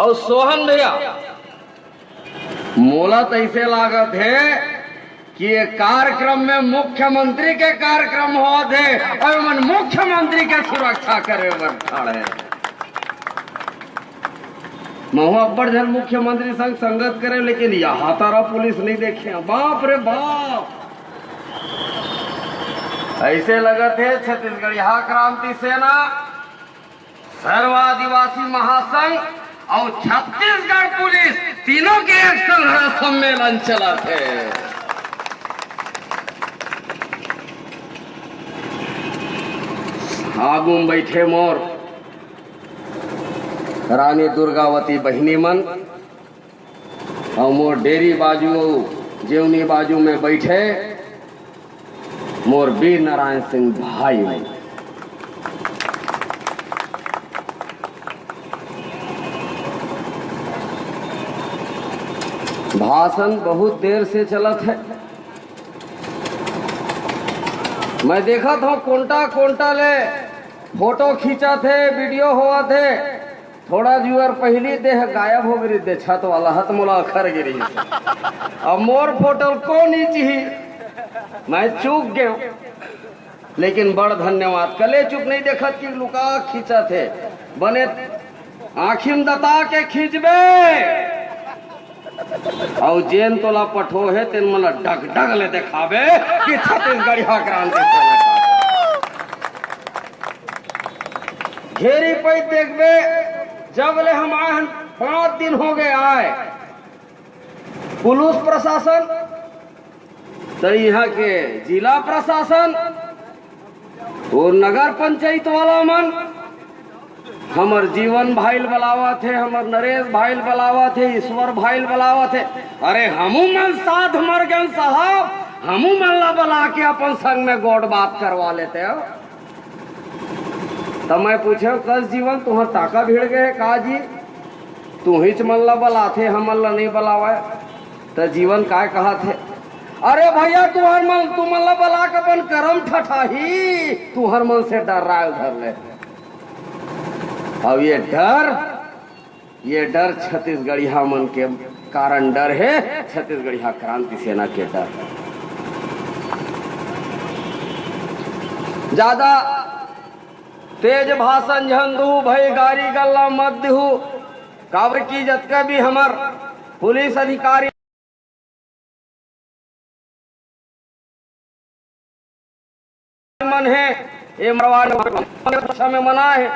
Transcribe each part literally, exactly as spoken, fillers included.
अउ सोहन भैया, मोला तो ऐसे लागत हे कि ये कार्यक्रम में मुख्यमंत्री के कार्यक्रम होवत हे, अउ मन मुख्यमंत्री के सुरक्षा करे बर खड़े हे। महू अब्बड़ झन मुख्यमंत्री संग संगत करे, लेकिन यहाँ तारा पुलिस नहीं देखे। बाप रे बाप, ऐसे लगत हे छत्तीसगढ़िया क्रांति सेना, सर्व आदिवासी महासंघ अउ छत्तीसगढ़ पुलिस तीनों के एक संघरा सम्मेलन चलत हे। आगू म बैठे मोर रानी दुर्गावती बहिनी मन, अउ मोर डेरी बाजू अउ जेवनी बाजू में बैठे मोर वीर नारायण सिंह भाई। भाषण बहुत देर से चलत हे। मैं देखत हूँ कोंटा कोंटा ले फोटो खींचत हे, वीडियो होवत हे। थोड़ा जुअर पहिली देह गायब हो गिरी, दे छत वाला हत मोला अखर गिरी। अब मोर फोटो कोन ही चिही, मैं चूक गयो। लेकिन बड़ धन्यवाद, कले चुप नहीं देखत कि लुका खींचत हे, बने आँखी में दता के खींचबे। अउ जेन तोला पठो हे, तेन मन ला डग डग ले देखाबे कि छत्तीसगढ़िया क्रांति सेना का। घेरी पै देखबे, जब ले हम आए हन, पाँच दिन हो गए आए, पुलिस प्रशासन, त इहाँ के जिला प्रशासन अउ नगर पंचायत वाला मन हमर जीवन भाई ल बलावत हे, हमर नरेश भाई ल बलावत हे, ईश्वर भाई ल बलावत हे। अरे हमू मन साथ मर गन साहब, हमू मन ला बला के अपन संग में गोठ बात करवा लेते हो। त मैं पूछे, कस जीवन तुँहर ताका भिड़ गए हे का जी? तुँहीच मन ला बलाथे, हमन ला नहीं बलावय। त जीवन काय कहत हे? अरे भैया, तुँहर मन, तुमन ला बला के अपन करम ठठाही, तुँहर मन से डर्राय धर ले। अब ये डर, ये डर छत्तीसगढ़िया मन के कारण डर हे, छत्तीसगढ़िया क्रांति सेना के डर। ज्यादा तेज भाषण झन दू भई, गारी गल्ला मत दिहू, काबर कि जतका भी हमर पुलिस अधिकारी मन हे, ये मारवाड़ी भाषा में मना हे।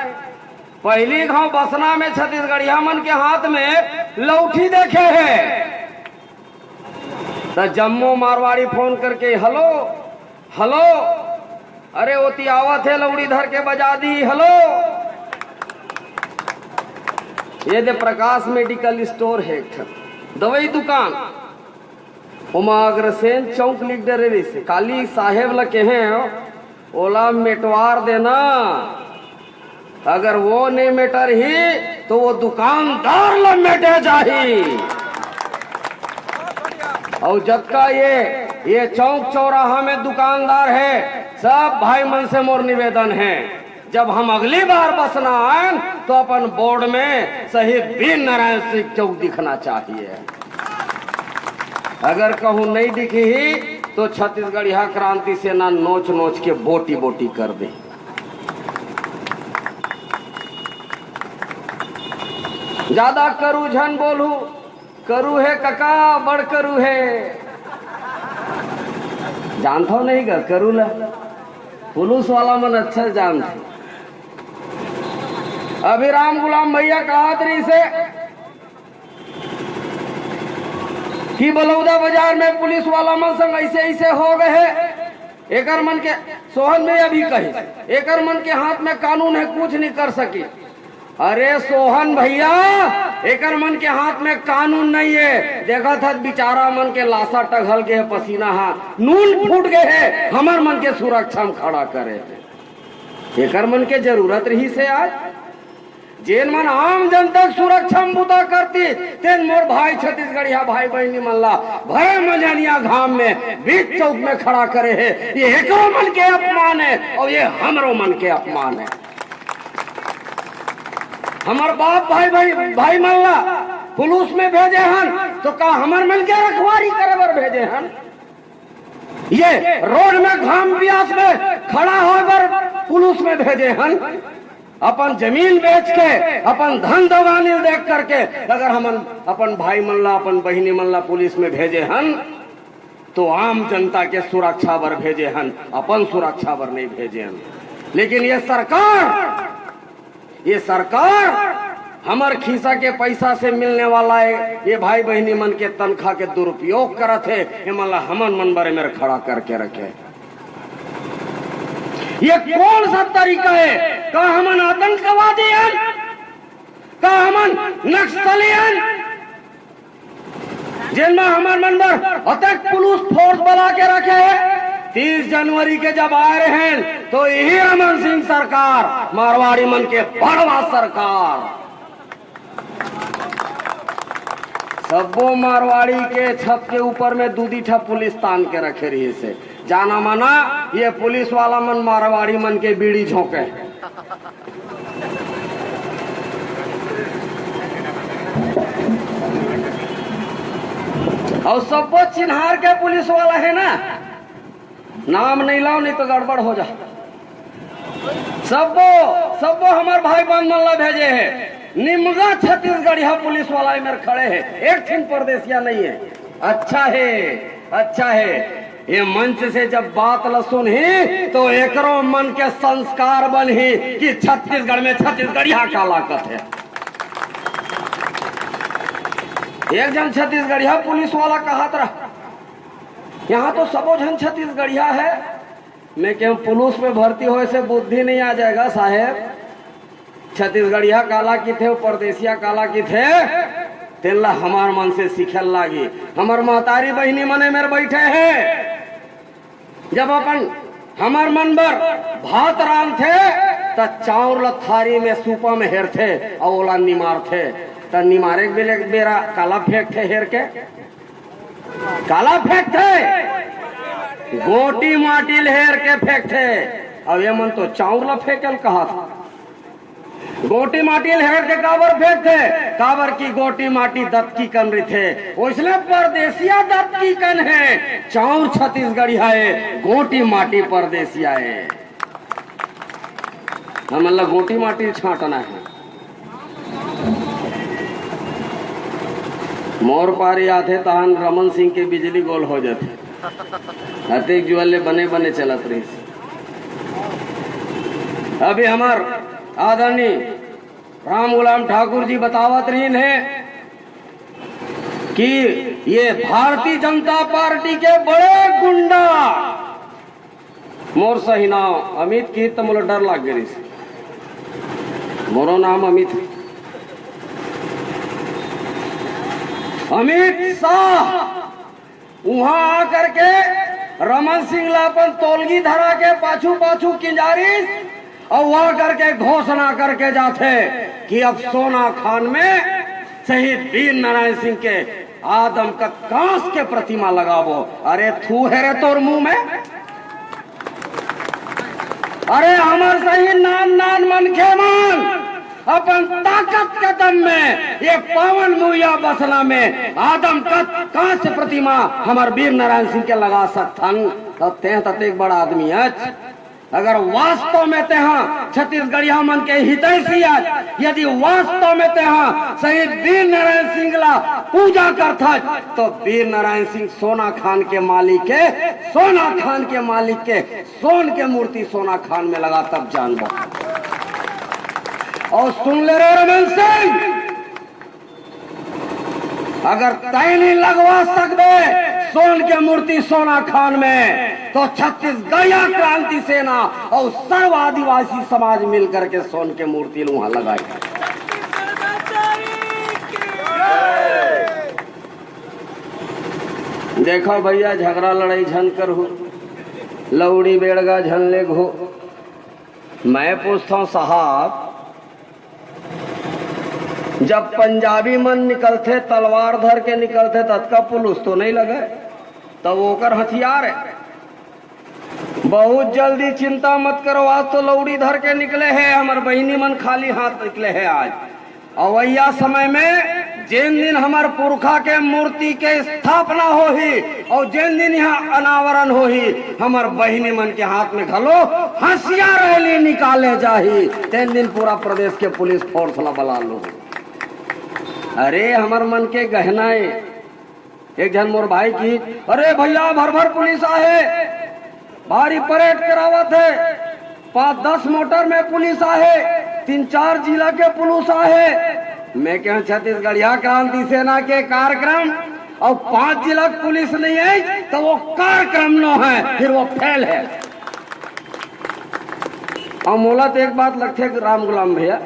पहिली घांव बसना में छत्तीसगढ़िया मन के हाथ में लौठी देखे हे, त जम्मो मारवाड़ी फोन करके, "हेलो, हेलो, अरे ओती आवत हे, लौड़ी धर के बजा दी, हेलो।" ये दे प्रकाश मेडिकल स्टोर हे, एक ठन दवाई दुकान। ओमा अग्रसेन चौक लिख डरे रहिसे। काली साहेब ल कहे, ओला मेटवार देना। अगर वो नहीं मेटरही, तो वो दुकानदार ल मेटे जाही। अउ जतका ये, ये चौक चौराहा में दुकानदार हे, सब भाई मन से मोर निवेदन हे, जब हम अगली बार बसना आएन, तो अपन बोर्ड में शहीद वीर नारायण सिंह चौक दिखना चाहिए। अगर कहूँ नहीं दिखही, तो छत्तीसगढ़िया क्रांति सेना नोच नोच के बोटी बोटी कर दे। ज्यादा करू झन बोलू, करू हे कका, बड़ करू हे। जानथव नहीं गा करू ला? पुलिस वाला मन अच्छा जानथे। अभी राम गुलाम भैया कहत रहिसे कि बलौदा बाजार में पुलिस वाला मन संग ऐसे ऐसे हो गए हे। एकर मन के, सोहन भैया भी कही, एकर मन के हाथ में कानून हे, कुछ नहीं कर सकी। अरे सोहन भैया, एकर मन के हाथ में कानून नहीं हे। देखत हस बिचारा मन के लासा टघल गे हे, पसीना हा नून फूट गए हे, हमर मन के सुरक्षा में खड़ा करे हे। एकर मन के जरूरत रहिसे आज। जेन मन आम जनता के सुरक्षा में बुता करती, तेन मोर भाई छत्तीसगढ़िया भाई बहिनी मन ला भरे मजनिया घाम में बीच चौक में खड़ा करे हे। ये एकरो मन के अपमान हे अउ ये हमरो मन के अपमान हे। हमर बाप भाई, भाई, भाई मन ला पुलिस में भेजे हन, तो का हमर मन के रखवारी करे बर भेजे हन? ये रोड में घाम पियास में खड़ा होए बर पुलिस में भेजे हन? अपन जमीन बेच के, अपन धन दौलानी देख करके अगर हमन अपन भाई मन ला, अपन बहिनी मन ला पुलिस में भेजे हन, तो आम जनता के सुरक्षा बर भेजे हन, अपन सुरक्षा बर नहीं भेजे हन। लेकिन ये सरकार, ये सरकार हमर खीसा के पैसा से मिलने वाला है, ये भाई बहिनी मन के तनखा के दुरुपयोग करत हे। ये मन ला हमन मन बरे मेर खड़ा करके रखे। ये कौन सा तरीका है? का हमन आतंकवादी हन? का हमन नक्सली हन? जेन मा हमर मन बर अतेक पुलिस फोर्स बला के रखे हे, तीस जनवरी के जब आए रहे, तो यही रमन सिंह सरकार, मारवाड़ी मन के बड़वा सरकार, सब्बो मारवाड़ी के छत के ऊपर में दू दी ठा पुलिस तान के रखे रहिस हे। जाना माना, ये पुलिस वाला मन मारवाड़ी मन के बीड़ी झोंके। अउ सब्बो चिन्हार के पुलिस वाला हे ना, नाम नहीं लाओ, नहीं तो गड़बड़ हो जा। सब्बो, सब्बो हमर भाई बहन मन ला भेजे हे। निमगा छत्तीसगढ़िया पुलिस वाला ए मेर खड़े हे, एक ठिन परदेसिया नहीं हे। अच्छा हे, अच्छा हे। ये मंच से जब बात ल सुनही, तो एकरो मन के संस्कार बनही कि छत्तीसगढ़ में छत्तीसगढ़िया काला कथे। एक जन छत्तीसगढ़िया पुलिस वाला कहत रहा, "यहाँ तो सबो झन छत्तीसगढ़िया है।" मैं कहूँ, "पुलिस में भर्ती होए से बुद्धि नहीं आ जाएगा साहेब। छत्तीसगढ़िया काला किथे, परदेसिया काला किथे, तेन ला हमार मन से सीखे ल लागी।" हमर महतारी बहिनी मने मेर बैठे हे, जब अपन हमर मन बर भात रांधथे, त चाउर ल थारी में, सूपा में हेरथे अउ ओला निमारथे। त निमारे के बेले, बेरा काला फेंकथे हेर के? काला फेंकथे? गोटी माटी ल हेर के फेंकथे। अब ये मन तो चाउर ल फेंके ल कहत हे। गोटी माटी ल हेर के काबर फेंकथे? काबर कि गोटी माटी दतकी कन रहिथे। ओइसने परदेसिया दतकी कन हे, चाउर छत्तीसगढ़िया हे, गोटी माटी परदेसिया हे। हमन ला गोटी माटी छांटना हे। मोर पारी आथे तहन रमन सिंह के बिजली गोल हो जाथे। अतेक जुआर ले बने बने चलत रहिस। अभी हमर आदरणीय राम गुलाम ठाकुर जी बतावत रहिन हे कि ये भारतीय जनता पार्टी के बड़े गुंडा, मोर सही नाम अमित किहिस त मोला डर लाग गे रिहिस। मोरो नाम अमित हे। अमित शाह उहां आ करके रमन सिंह ला अपन तोलगी धरा के पाछू पाछू किंजारिस अउ आ करके घोषणा करके जाथे कि अब सोना खान में शहीद वीर नारायण सिंह के आदम कद कांस के प्रतिमा लगाबो। अरे थू हे रे तोर मुंह में। अरे हमर सही नान नान मनखे मन अपन ताकत के दम में ये पावन मुहैया बसना में आदम कद कांस प्रतिमा हमर वीर नारायण सिंह के लगा सकथन। त तें ततेक बड़ा आदमी अच। अगर वास्तव में तेहा छत्तीसगढ़िया मन के हितैषी अच, यदि वास्तव में तेहा शहीद वीर नारायण सिंह ला पूजा करथच, तो वीर नारायण सिंह सोना खान के मालिक के, सोना खान के मालिक के सोन के मूर्ति सोना खान में लगा, तब जानबो। अउ सुन ले रे रमन सिंह, अगर तैं नहीं लगवा सकबे सोन के मूर्ति सोना खान में, तो छत्तीसगढ़िया क्रांति सेना अउ सर्व आदिवासी समाज मिल करके सोन के मूर्ति ल उहां लगाही। देखो भैया, झगड़ा लड़ाई झन करहू, लौड़ी बेड़गा झन लेगहू। मैं पूछथंव साहब, जब पंजाबी मन निकलथे, तलवार धर के निकलथे, त अतका पुलिस तो नहीं लगे, तब ओकर हथियार हे। बहुत जल्दी, चिंता मत करो, आज तो लौड़ी धर के निकले हे, हमर बहिनी मन खाली हाथ निकले हे आज। अवइया समय में जेन दिन हमर पुरखा के मूर्ति के स्थापना होही अउ जेन दिन यहाँ अनावरण होही, हमर बहिनी मन के हाथ में घलो हंसिया रैली निकाले जाही। तेन दिन पूरा प्रदेश के पुलिस फोर्स ला बला लो। अरे, हमर मन के गहना ए। एक झन मोर भाई की, "अरे भैया, भर भर पुलिस आहे, भारी परेड करावत हे, पाँच दस मोटर में पुलिस आहे, तीन चार जिला के पुलिस आहे।" मैं कहेंव, "छत्तीसगढ़िया क्रांति सेना के कार्यक्रम अउ पाँच जिला के पुलिस नहीं है, तो वो कार्यक्रम नो है, फिर वो फेल है।" अउ मोला तो एक बात लगथे राम गुलाम भैया,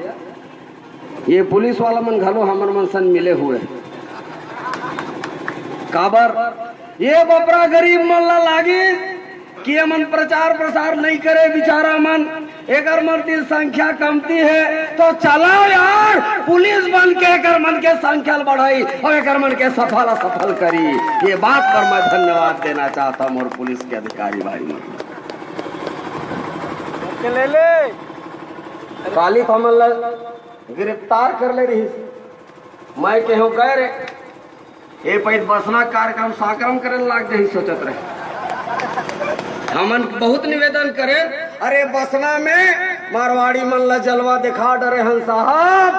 ये पुलिस वाला मन घलो हमर मन सन मिले हुए हे। काबर? ये बपरा गरीब मन ला लागिस कि ये मन प्रचार प्रसार नहीं करे, बिचारा मन, एकर मन तीर संख्या कमती हे, तो चलाओ यार, पुलिस बन के एकर मन के संख्या ल बढ़ाई अउ एकर मन के सफल असफल करी। ये बात पर मैं धन्यवाद देना चाहता हूँ मोर पुलिस के अधिकारी भाई मन। ले ले। काली तो हमन ला गिरफ्तार कर ले रहिस। मैं कहेंव, "गए रे, ए पइत बसना कार्यक्रम साकरम करे लाग जाही," सोचत रहे। हमन बहुत निवेदन करे, "अरे बसना में मारवाड़ी मन ला जलवा दिखा डरे हन साहब,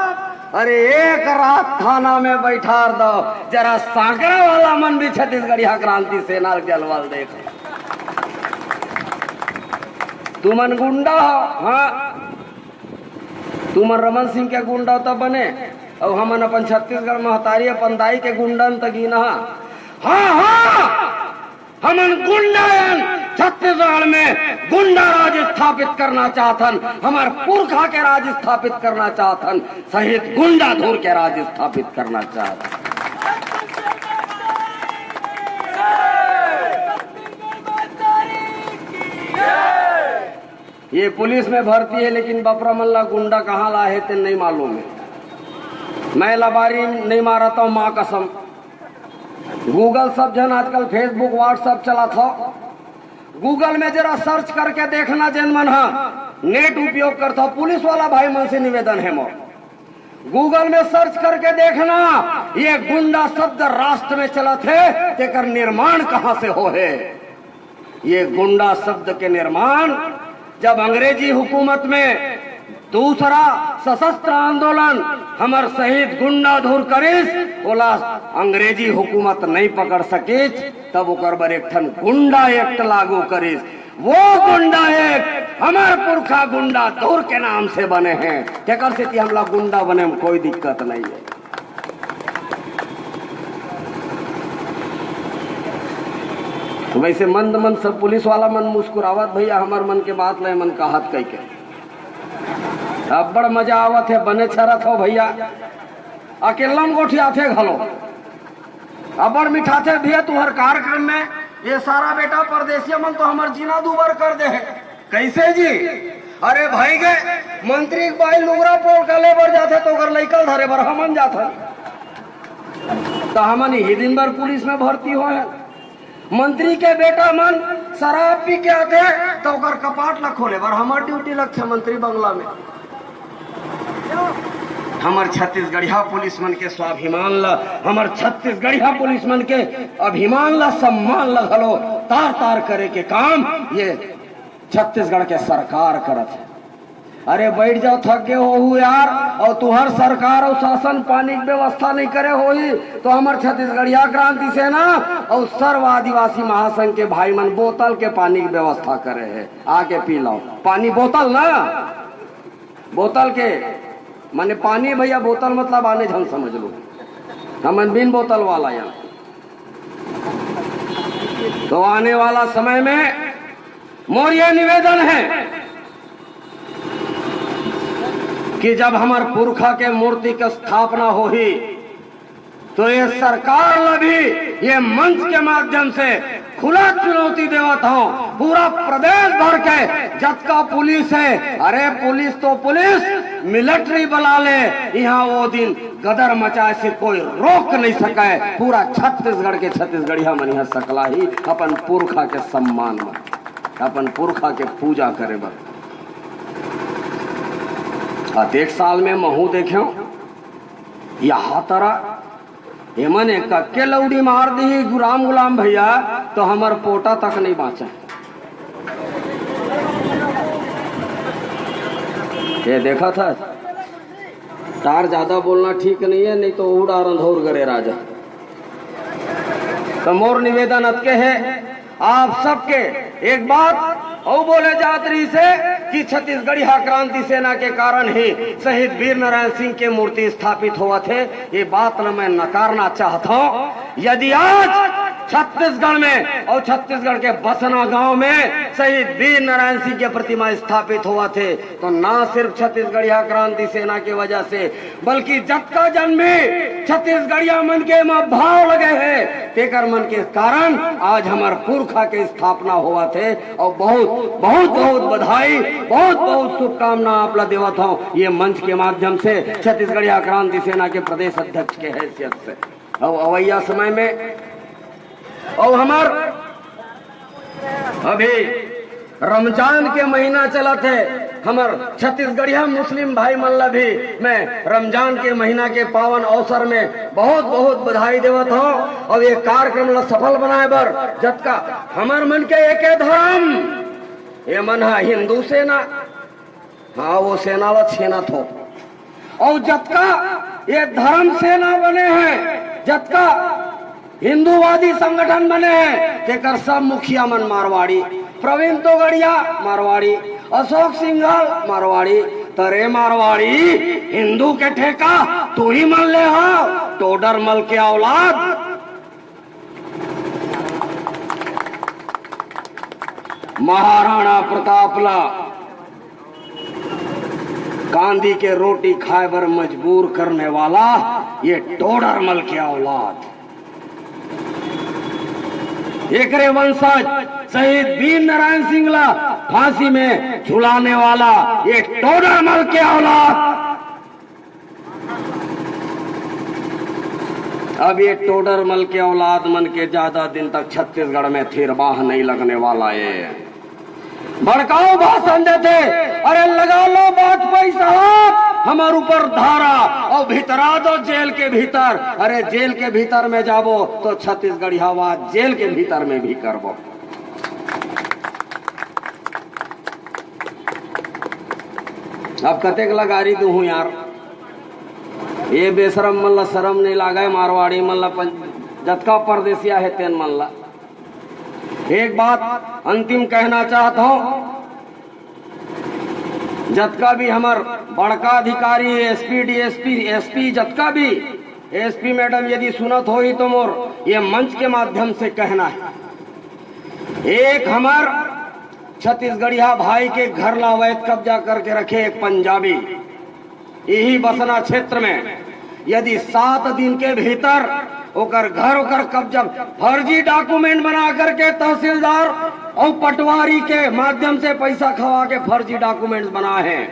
अरे एक रात थाना में बैठार दो, जरा सांकरा वाला मन भी छत्तीसगढ़िया क्रांति सेना के जलवा ल देख।" तुमन गुंडा हो, हाँ, तुमन रमन सिंह के गुंडा त बने, अउ हमन अपन छत्तीसगढ़ महतारी, अपन दाई के गुंडन त गिना। हाँ, हाँ, हमन गुंडा हन, छत्तीसगढ़ में गुंडा राज स्थापित करना चाहथन, हमर पुरखा के राज स्थापित करना चाहथन, शहीद गुंडाधुर के राज स्थापित करना चाहथन। ये पुलिस में भर्ती हे, लेकिन बपरा मन ला गुंडा कहाँ ला हे, ते नहीं मालूम हे। मैं लबारी नहीं मारत हूँ, माँ कसम। Google सब झन आजकल Facebook, WhatsApp चलात हो, Google में जरा search करके देखना, जेन मन हा net उपयोग करत हो, पुलिस वाला भाई मन से निवेदन हे मोर। Google में search करके देखना, ये गुंडा शब्द राष्ट्र में चलत हे, तेकर निर्माण कहाँ से हो हे। ये गुंडा शब्द के निर्माण जब अंग्रेजी हुकूमत में दूसरा सशस्त्र आंदोलन हमर शहीद गुंडाधुर करिस, ओला अंग्रेजी हुकूमत नहीं पकड़ सकिस, तब ओकर बर एक ठन गुंडा act लागू करिस। वो गुंडा act हमर पुरखा गुंडाधुर के नाम से बने हे, तेकर सेती हमला गुंडा बने में कोई दिक्कत नहीं हे। तो वैसे मंद मंद सब पुलिस वाला मन मुस्कुरावत, भैया हमर मन के बात ले मन कहत कहिके। अब्बड़ मजा आवत हे, बने छरत हो भैया, अकेल्ला म गोठियाथे घलो। अब्बड़ मिठाथे भैया तुंहर कार्यक्रम में। ये सारा बेटा परदेसिया मन तो हमर जीना दूभर कर दे हे। कैसे जी? अरे भाई गे, मंत्री के बाई लुगरा पोल का ले बर जाथे तो ओकर लइका ल धरे बर हमन जाथन। तो हमन इही दिन बर पुलिस में भर्ती होए हन। मंत्री के बेटा मन शराब पी के आथे तो ओकर कपाट ला खोले बर हमर ड्यूटी लगथे मंत्री बंगला में। हमर छत्तीसगढ़िया पुलिस मन के स्वाभिमान ला, हमर छत्तीसगढ़िया पुलिस मन के अभिमान ला, सम्मान ला घलो तार तार करे के काम ये छत्तीसगढ़ के सरकार करत हे। अरे बैठ जाओ, थक गए होहू यार, अउ तुंहर सरकार अउ शासन पानी के व्यवस्था नहीं करे होही, तो हमर छत्तीसगढ़िया क्रांति सेना अउ सर्व आदिवासी महासंघ के भाई मन बोतल के पानी के व्यवस्था करे हे, आके पी लाओ। पानी बोतल ना, बोतल के माने पानी भैया, बोतल मतलब आने झन समझ लो, हमन बिन बोतल वाला या। तो आने वाला समय में मोर ये निवेदन हे कि जब हमर पुरखा के मूर्ति के स्थापना होही, तो ये सरकार ला भी ये मंच के माध्यम से खुला चुनौती देवत हूँ, पूरा प्रदेश भर के जतका पुलिस हे, अरे पुलिस तो पुलिस, मिलिट्री बला ले, इहाँ वो दिन गदर मचाए से कोई रोक नहीं सके। पूरा छत्तीसगढ़ के छत्तीसगढ़िया मन इहाँ सकलाही अपन पुरखा के सम्मान बर, अपन पुरखा के पूजा करे बर। अतेक साल में महूँ देखेंव, यहा तरा एमन एक के लौड़ी मार दी राम गुलाम भैया, तो हमर पोटा तक नहीं बाँचे। ये देखा था, तार ज्यादा बोलना ठीक नहीं है, नहीं तो उड़ा रंधौर गरे राजा। तो मोर निवेदन अतके है, आप सबके एक बात अउ बोले जात रहिस हे कि छत्तीसगढ़िया क्रांति सेना के कारण ही शहीद वीर नारायण सिंह के मूर्ति स्थापित होवत हे। ये बात ल मैं नकारना चाहत हूँ। यदि आज छत्तीसगढ़ में अउ छत्तीसगढ़ के बसना गांव में शहीद वीर नारायण सिंह के प्रतिमा स्थापित होवत हे, तो ना सिर्फ छत्तीसगढ़िया क्रांति सेना के वजह से, बल्कि जतका जन भी छत्तीसगढ़िया मन के म भाव लगे हे, तेकर मन के कारण आज हमर पुरखा के स्थापना होवत हे। अउ बहुत, बहुत, बहुत बधाई, बहुत, बहुत शुभकामना आप ला देवत हूँ ये मंच के माध्यम से छत्तीसगढ़िया क्रांति सेना के प्रदेश अध्यक्ष के हैसियत से। अउ अवैया समय में अउ हमर अभी रमजान के महीना चलत हे, हमर छत्तीसगढ़िया मुस्लिम भाई मन ला भी मैं रमजान के महीना के पावन अवसर में बहुत बहुत बधाई देवत हूँ। अउ ये कार्यक्रम ला सफल बनाए बर जतका हमर मन के एके धर्म, ये मन ह हिंदू सेना, हाँ, वो सेना ला छेनत हो। अउ जतका ये धर्म सेना बने हैं, जतका हिंदूवादी संगठन बने हैं, तेकर सब मुखिया मन मारवाड़ी। प्रवीण तोगड़िया मारवाड़ी, अशोक सिंघल मारवाड़ी। तरे मारवाड़ी, हिंदू के ठेका तू ही मन ले हो, टोडर मल के औलाद। महाराणा प्रताप ला कांदी के रोटी खाए बर मजबूर करने वाला ये टोडर मल के औलाद, एकरे वंशज शहीद वीर नारायण सिंह ला फांसी में झुलाने वाला ये टोडर मल के औलाद। अब ये टोडर मल के औलाद मन के ज्यादा दिन तक छत्तीसगढ़ में थिरबाह नहीं लगने वाला है। भड़काऊ भाषण देथे, अरे लगा लो वाजपेयी साहब हमर ऊपर धारा अउ भितरा दो जेल के भीतर। अरे जेल के भीतर में जाबो तो छत्तीसगढ़ियावाद जेल के भीतर में भी करबो। अब कतेक ला गारी दूहूं यार, ये बेशरम मन ला शरम नहीं लागे, मारवाड़ी मन ला पं-, जतका परदेसिया हे तेन मन ला। एक बात अंतिम कहना चाहत हूँ, जतका भी हमर बड़का अधिकारी, एसपी, डीएसपी, एसपी, जतका भी एसपी मैडम यदि सुनत होही तो मोर ये मंच के माध्यम से कहना है, एक हमर छत्तीसगढ़िया भाई के घर ला अवैध कब्जा करके रखे एक पंजाबी, यही बसना क्षेत्र में यदि सात दिन के भीतर ओकर घर, ओकर कब्जा, फर्जी डॉक्यूमेंट बना करके तहसीलदार अउ पटवारी के माध्यम से पैसा खवा के फर्जी डॉक्यूमेंट्स बनाए हैं,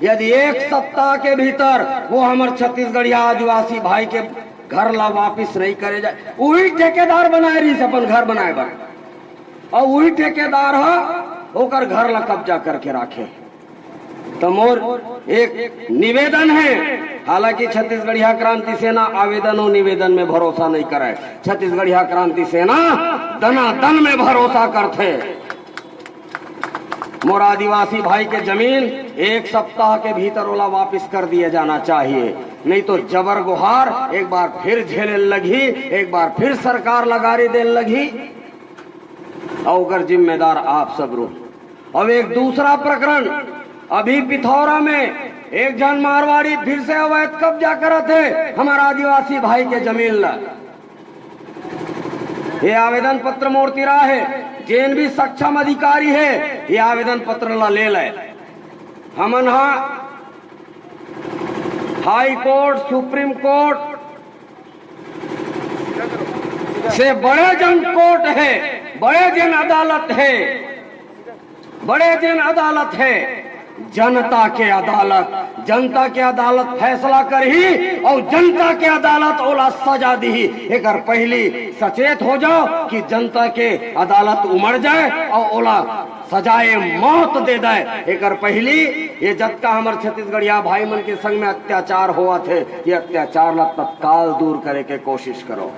यदि एक सप्ताह के भीतर वो हमर छत्तीसगढ़िया आदिवासी भाई के घर ला वापिस नहीं करे जाए, उही ठेकेदार बनाए रहिस अपन घर बनाए बर, अउ उही ठेकेदार ह ओकर घर ला कब्जा करके राखे। तो मोर एक निवेदन है, हालांकि छत्तीसगढ़िया क्रांति सेना आवेदन अउ निवेदन में भरोसा नहीं करे, छत्तीसगढ़िया क्रांति सेना दनादन में भरोसा करथे। मोर आदिवासी भाई के जमीन एक सप्ताह के भीतर ओला वापिस कर दिया जाना चाहिए, नहीं तो जबर गुहार एक बार फिर झेले लगही, एक बार फिर सरकार ला गारी देन लगही। अउ ओकर जिम्मेदार आप सब रहो। अब एक दूसरा प्रकरण, अभी पिथौरा में एक झन मारवाड़ी फिर से अवैध कब्जा करत हे हमर आदिवासी भाई के जमीन ला। ये आवेदन पत्र मोर तिरा हे, जेन भी सक्षम अधिकारी हे, ये आवेदन पत्र ला ले ले। हमन हा हाई कोर्ट, सुप्रीम कोर्ट से बड़े जन कोर्ट हे, बड़े जन अदालत हे, बड़े जन अदालत हे, जनता के अदालत। जनता के अदालत फैसला करही अउ जनता के अदालत ओला सजा दिही। एकर पहली सचेत हो जाओ कि जनता के अदालत उमड़ जाए अउ ओला सजाए मौत दे दे। एकर पहिली ये जतका हमर छत्तीसगढ़िया भाई मन के संग में अत्याचार होवत हे, ये अत्याचार ला तत्काल दूर करे के कोशिश करो।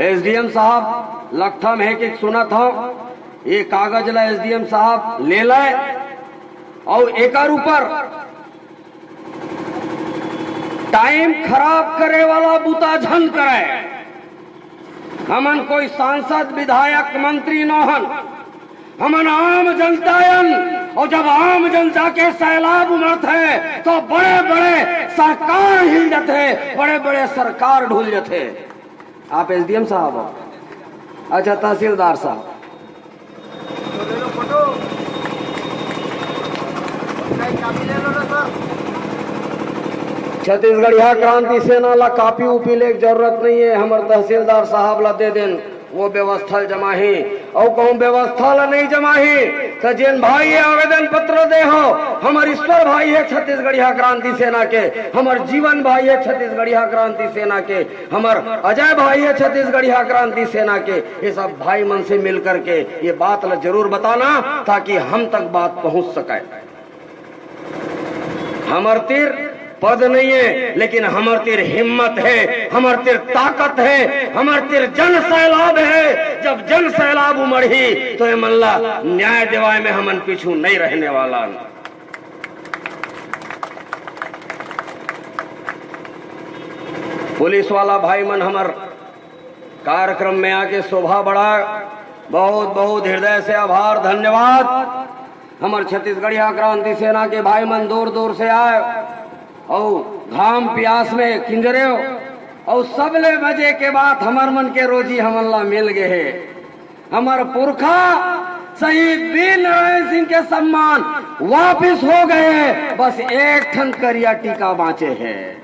एसडीएम साहब, लकठम हे कि सुनत हव, ये कागज ला एसडीएम साहब ले ले अउ एकर ऊपर टाइम खराब करे वाला बुता झन करे। हमन कोई सांसद, विधायक, मंत्री नोहन, हमन आम जनता अन। अउ जब आम जनता के सैलाब उमड़त हे, तो बड़े-बड़े सरकार हिल जथे, बड़े-बड़े सरकार ढुल जथे। आप एसडीएम साहब हो? अच्छा, तहसीलदार साहब। छत्तीसगढ़िया क्रांति सेना ला कापी उपी ले के जरूरत नहीं है, हमर तहसीलदार साहब ला दे देन, वो व्यवस्था ल जमा ही। अउ कहूँ व्यवस्था ला नहीं जमा ही, त जेन भाई ये आवेदन पत्र दे हो, हमर ईश्वर भाई है छत्तीसगढ़िया क्रांति सेना के, हमर जीवन भाई है छत्तीसगढ़िया क्रांति सेना के, हमर अजय भाई है छत्तीसगढ़िया क्रांति सेना के। ये सब भाई मन से मिल करके ये बात ला जरूर बताना, ताकि हम तक बात पहुंच सके। हमर तीर पद नहीं है, लेकिन हमर तीर हिम्मत है, हमर तीर ताकत है, हमर तीर जन सैलाब है। जब जन सैलाब उमड़ही, तो ये मन ला न्याय देवाय में हमन पीछू नहीं रहने वाला। पुलिस वाला भाई मन हमर कार्यक्रम में आके शोभा बढ़ा, बहुत बहुत हृदय से आभार, धन्यवाद। हमर छत्तीसगढ़िया क्रांति सेना के भाई मन दूर दूर से आए, अउ घाम पियास में किंजरे हो, अउ सबले मजे के बात, हमर मन के रोजी हमन ला मिल गए हे। हमर पुरखा शहीद वीर नारायण सिंह के सम्मान वापिस हो गए हे, बस एक ठन करिया टीका बाँचे हे।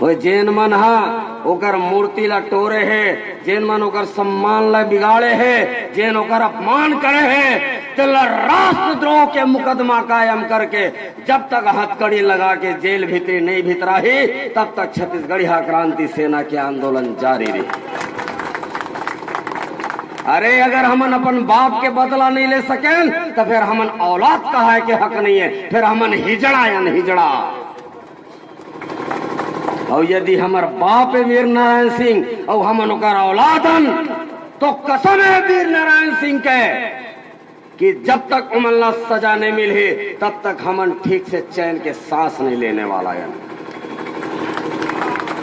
ओए, जेन मन हा ओकर मूर्ति ला टोरे हे, जेन मन ओकर सम्मान ला बिगाड़े हे, जेन ओकर अपमान करे हे, तेला राष्ट्रद्रोह के मुकदमा कायम करके जब तक हथकड़ी लगा के जेल भीतरी नहीं भितराही, तब तक छत्तीसगढ़िया क्रांति सेना के आंदोलन जारी रही। अरे, अगर हमन अपन बाप के बदला नहीं ले सकेन, त फिर हमन औलाद कहाय के हक नहीं है, फिर हमन हिजड़ा या हिजड़ा। अउ यदि हमर बाप हे वीर नारायण सिंह अउ हमन ओकर औलाद हन, तो कसम हे वीर नारायण सिंह के कि जब तक ओमन ला सजा नहीं मिलही, तब तक हमन ठीक से चैन के सांस नहीं लेने वाला हन।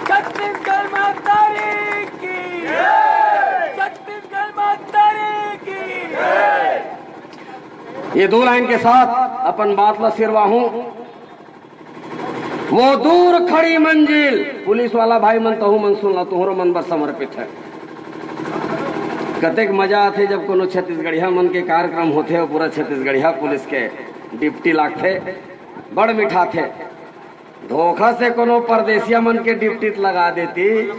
छत्तीसगढ़ महतारी की, छत्तीसगढ़ महतारी की। ये दो लाइन के साथ अपन बात ला सिरवाहूं। वो दूर खड़ी मंजिल, पुलिस वाला भाई मन, तहू मन सुन ला, तुहरो मन बर समर्पित है। कतेक मजा आथे, जब कोनो छत्तीसगढ़िया मन के कार्यक्रम होथे अउ पूरा छत्तीसगढ़िया पुलिस के डिप्टी लागथे, बड़ मिठाथे। धोखा से कोनो परदेसिया मन के डिप्टी लगा देती,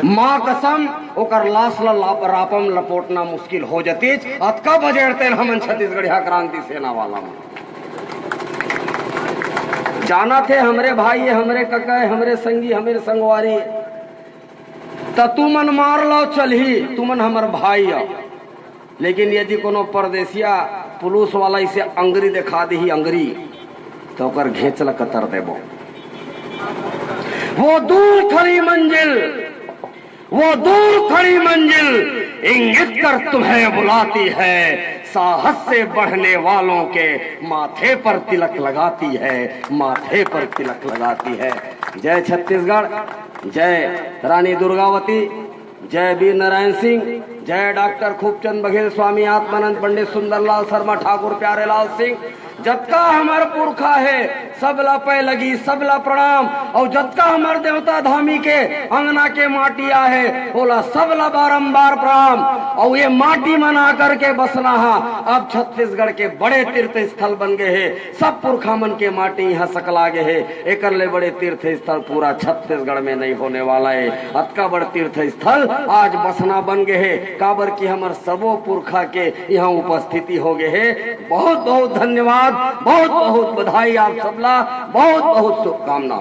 माँ कसम, ओकर लाश ला लाप-, रापम लपोटना मुश्किल हो जतीच। अतका बजेड़तेन हमन छत्तीसगढ़िया क्रांति सेना वाला मन। जानत हे, हमरे भाई हे, हमरे कका हे, हमरे संगी, हमरे संगवारी, त तुमन मार लव, चलही, तुमन हमर भाई अव। लेकिन यदि कोनो परदेसिया पुलिस वाला इसे अंगरी दिखा दिही, अंगरी, तो ओकर घेंच ल कतर देबो। वो दूर खड़ी मंजिल, वो दूर खड़ी मंजिल इंगित कर तुम्हें बुलाती है, साहस से बढ़ने वालों के माथे पर तिलक लगाती है, माथे पर तिलक लगाती है। जय छत्तीसगढ़, जय रानी दुर्गावती, जय वीर नारायण सिंह, जय डॉक्टर खूबचंद बघेल, स्वामी आत्मानंद पंडित, सुंदरलाल शर्मा ठाकुर, प्यारेलाल सिंह, जतका हमर पुरखा हे, सबला पै लगी, सबला प्रणाम। अउ जतका हमर देवता धामी के अंगना के माटी आहे, ओला सबला बारंबार प्रणाम। अउ ये माटी मन आकर के बसना हा, अब छत्तीसगढ़ के बड़े तीर्थ स्थल बन गए हे। सब पुरखा मन के माटी इहाँ सकला गे हे, एकर ले बड़े तीर्थ स्थल पूरा छत्तीसगढ़ में नहीं होने वाला हे। अतका बड़ तीर्थ स्थल आज बसना बन गे हे, काबर कि हमर सबो पुरखा के इहाँ उपस्थिति हो गे हे। बहुत बहुत धन्यवाद, बहुत बहुत बधाई आप सबला, बहुत बहुत शुभकामना।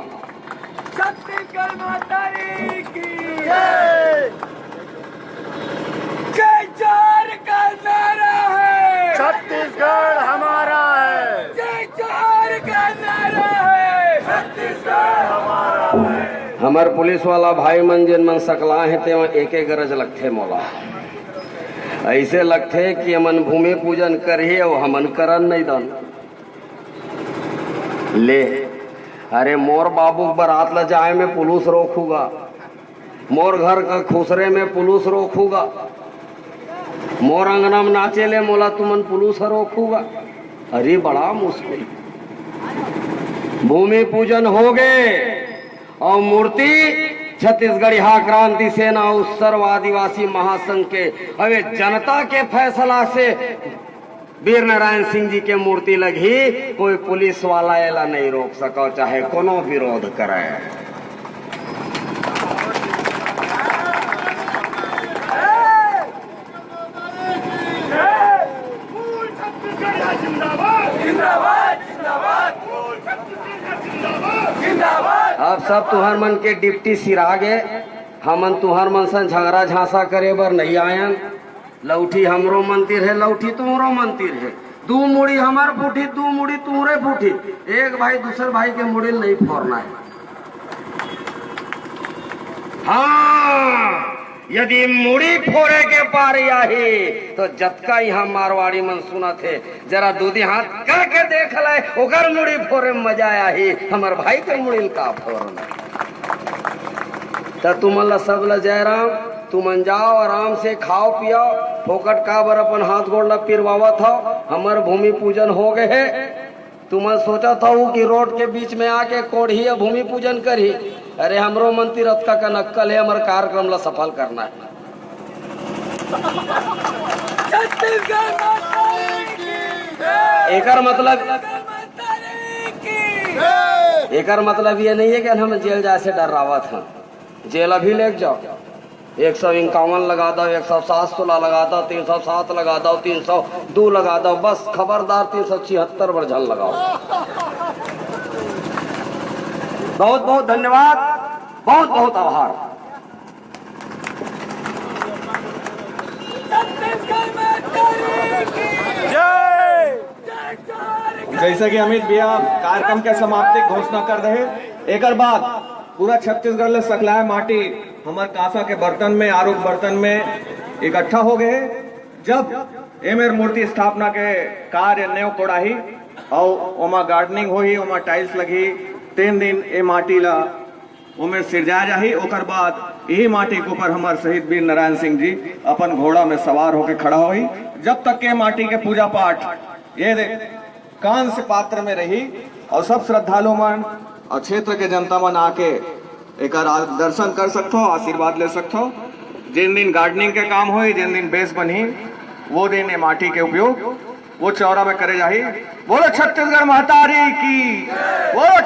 छत्तीसगढ़ महतारी की जय। जय जय। नारा है। छत्तीसगढ़ हमारा है। जय जोहार का नारा है। छत्तीसगढ़ हमारा है। हमर पुलिस वाला भाई मन, जेन मन सकला हे, तेमन एके गरज लगथे मोला। ऐसे लगथे कि हमन भूमि पूजन करही अउ हमन करन नहीं दन। ले, अरे, मोर बाबू के बारात ला जाए में पुलिस रोकहू गा, मोर घर का खुसरे में पुलिस रोकहू गा, मोर अंगना में नाचे ले मोला तुमन पुलिस ह रोकहू गा। अरे, बड़ा मुश्किल। भूमि पूजन हो गे अउ मूर्ति छत्तीसगढ़िया क्रांति सेना अउ सर्व आदिवासी महासंघ के हवे जनता के फैसला से वीर नारायण सिंह जी के मूर्ति लगही, कोई पुलिस वाला एला नहीं रोक सको, चाहे कोनो विरोध करे। अब सब तुहर मन के डिप्टी सिरा गे, हमन तुहर मन सन झगड़ा झांसा करे बर नहीं आयन। लौठी हमरो मन तीर हे, लौठी तुमरो मन तीर हे। दू मुड़ी हमर फूटी, दू मुड़ी तुमरे फूटी। एक भाई दूसर भाई के मुड़ी नहीं फोरना हे। हाँ, यदि मुड़ी फोरे के पारी आही, तो जतका इहाँ मारवाड़ी मन सुनत हे, जरा दूधी हाथ करके देख ले, ओकर मुड़ी फोरे में मजा आही, हमर भाई के मुड़ी ल का फोरना। त तुमन ला सब ला जय राम। तुमन जाओ, आराम से खाओ पियो, फोकट काबर अपन हाथ गोड़ ला पिरवावत हो। हमर भूमि पूजन हो गए हे। तुमन सोचत हो कि रोड के बीच में आके कोढ़ी या भूमि पूजन करही? अरे, हमरो मन तीर अतका कन अक्कल हे, हमर कार्यक्रम ला सफल करना हे। छत्तीसगढ़ माता की जय। एकर मतलब, माता की जय। एकर मतलब ये नहीं है कि हम जेल जाए से डर्रावत हन। जेल अभी लेके जाओ, एक सौ इक्यावन लगा दो, एक सौ सात सोलह लगा दो, तीन सौ सात लगा दो, तीन सौ दो लगा दो, बस खबरदार तीन सौ छिहत्तर बर झन लगाओ। बहुत बहुत धन्यवाद, बहुत बहुत आभार। जय। जैसे कि अमित भैया कार्यक्रम के समाप्ति घोषणा कर रहे, एकर बाद पूरा छत्तीसगढ़ ले सकलाए माटी हमर कांसा के बर्तन में, आरूग बर्तन में इकट्ठा हो गए। जब एमेर मूर्ति स्थापना के कार्य नेव कोड़ाही अउ ओमा गार्डनिंग होही, ओमा टाइल्स लगही, तीन दिन ए माटी ला ओमे सिरजाए जाही। ओकर बाद यही माटी के ऊपर हमर शहीद वीर नारायण सिंह जी अपन घोड़ा में सवार होके खड़ा होही। जब तक के माटी के पूजा पाठ ये दे-, कांस्य पात्र में रही और सब श्रद्धालु मन और क्षेत्र के जनता मन आके एकर आ-, दर्शन कर सकथो, आशीर्वाद ले सकथो। जिन दिन गार्डनिंग के काम होही, जिन दिन बेस बनही, वो दिन ये माटी के उपयोग वो चौरा में करे जाही। बोलो छत्तीसगढ़ महतारी की, बोलो